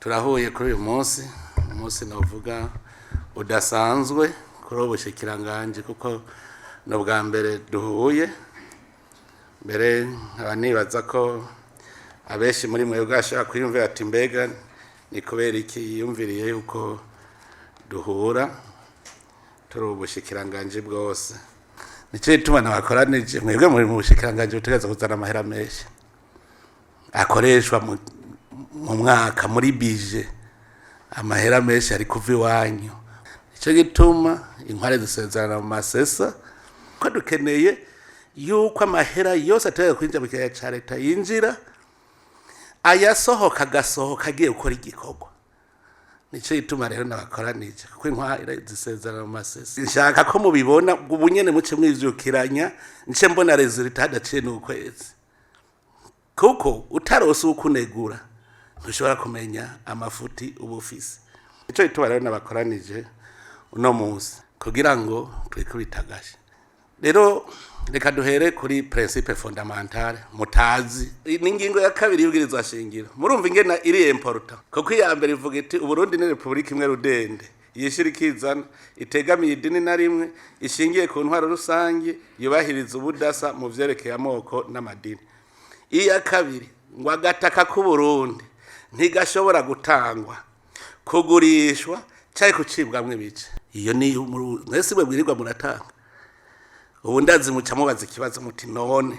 Turahuye kuri uyu munsi, umunsi navuga udasanzwe kuri ubu bushikiranganji, kuko ni ubwa mbere duhuye. Mbere nkaba nibaza ko abenshi muri mwebwe bashobora kwiyumvira ati: "Mbega ni kubera iki yiyumviriye yuko duhura turi ubushikiranganji bwose?" Nico gituma nabakoranije. Mwebwe muri mu bushikiranganji butegerezwa kuzana amahera menshi akoreshwa mu mwaka muri budget. Amahera menshi ari kuva iwanyu. Nico gituma inkware zisezerana mu masesa, ko dukeneye yuko amahera yose ategerezwa kwinjira mu kigega ca leta yinjira, ayasohoka agasohoka agiye gukora igikorwa. Nico gituma rero nabakoranije, kuko inkware zisezerana mu masesa. Nshaka ko mubibona ubu nyene, muce mwivyukiranya, nce mbona résultat hadaciye n'ukwezi, kuko utarose ukunegura ntushobora kumenya amafuti uba ufise. Nico gituma rero nabakoranije uno munsi kugira ngo twikubite agashi. Rero reka duhere kuri principe fondamentale mutazi, ni ingingo ya kabiri y'ibwirizwa shingiro. Murumva ingena iri important, kuko iya mbere ivuga iti: "Uburundi ni repubulika imwe rudende, yishira ikizana, itegamiye idini na rimwe, ishingiye ku ntwaro rusange, yubahiriza ubudasa mu vyerekeye amoko n'amadini." Iya kabiri ngo: "Agataka k'Uburundi ntigashobora gutangwa, kugurishwa canke gucibwamwo ibice." Iyo ni mwese mwe mwirirwa muratanga. Ubu ndazi muca mubaza ikibazo muti: "None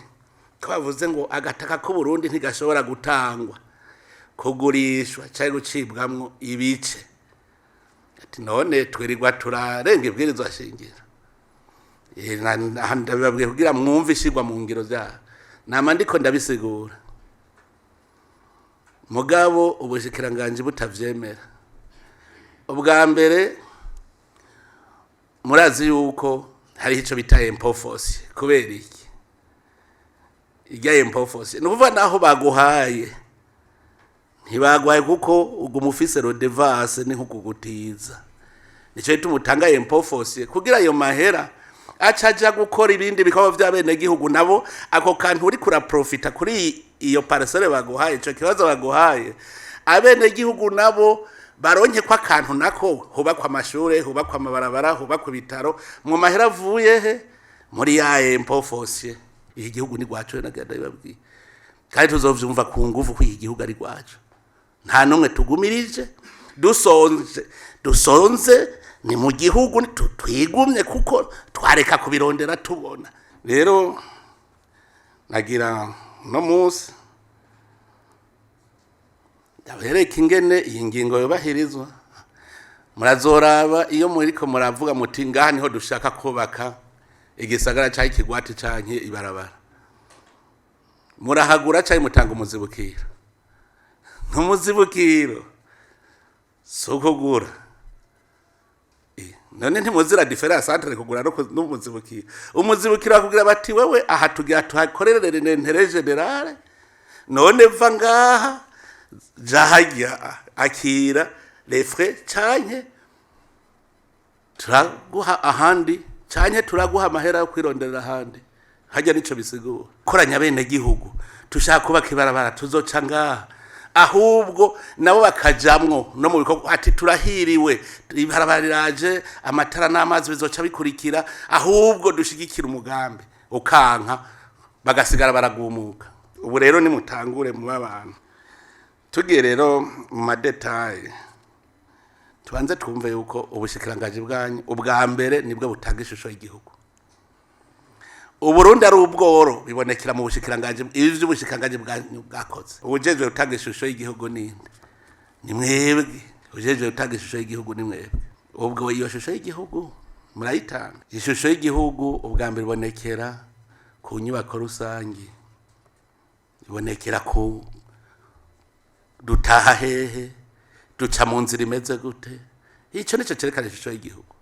ko bavuze ngo agataka k'Uburundi ntigashobora gutangwa, kugurishwa canke gucibwamwo ibice?" Ati: "None twirirwa turarenga ibwirizwa shingiro?" Ndabibabwiye kugira mwumve ishirwa mu ngiro zabo. Nama ndiko ndabisigura, mugabo ubushikiranganji butavyemera. Ubwa mbere, murazi yuko hariho ico bita impôt foncier. Kubera iki irya impôt foncier? Ni ukuvuga naho baguhaye, ntibaguhaye kuko uguma ufise redevance, ni nko kugutiza. Nico gituma utanga impôt foncier, kugira ayo mahera aca aja gukora ibindi bikorwa vy'abenegihugu nabo. Ako kantu uriko uraprofita kuri iyo parcelle baguhaye, ico kibazo baguhaye, abenegihugu nabo baronke ko akantu nako, hubakwa amashure, hubakwa amabarabara, hubakwa ibitaro, mu mahera avuye he? Muri ya impôt foncier. Iki gihugu ni gwacu, nagenda bibabwiye, kandi tuzovyumva ku nguvu ko iki gihugu ari gwacu. Nta n'umwe tugumirije. Dusonze, dusonze ni mu gihugu twigumye, kuko twareka kubirondera tubona. Rero nagira no munsi ndabereka ingene iyi ngingo yubahirizwa. Murazoraba iyo muriko muravuga muti: "Ngaha niho dushaka kubaka igisagara canke ikigwati canke ibarabara." Murahagura canke mutanga umuzibukiro? Ntumuzibukiro si ukugura. None ntimuzira différence entre kugura no n'umuzibukiro? Umuzibukiro bakubwira bati: "Wewe aha tugira tuhakorere l'intérêt général, none va ngaha ja harya, akira les frais, canke turaguha ahandi, canke turaguha amahera yo kwironderera ahandi." Harya nico bisigura koranya bene gihugu: "Tushaka kubaka ibarabara, tuzoca ngaha." Ahubwo nabo bakajamwo no mu bikorwa, ati: "Turahiriwe, ibarabara riraje, amatara n'amazi bizoca bikurikira, ahubwo dushigikira umugambi." Ukanka, bagasigara baragumuka. Ubu rero nimutangure muba abantu. Tugiye rero mu ma détails, tubanze twumve yuko ubushikiranganji bwanyu ubwa mbere nibwo butanga ishusho y'igihugu. Uburundi ari ubworo bibonekera mu bushikiranganji. Ibi vy'ubushikiranganji bwanyu bwakoze, ubujejwe gutanga ishusho y'igihugu ninde? Ni mwebwe. Ujejwe gutanga ishusho y'igihugu ni mwebwe. Ubwo iyo shusho y'igihugu murayitanga. Ishusho y'igihugu ubwa mbere ibonekera ku nyubako rusange, ibonekera ku dutaha hehe, duca mu nzira imeze gute. Ico nico cerekana ishusho y'igihugu.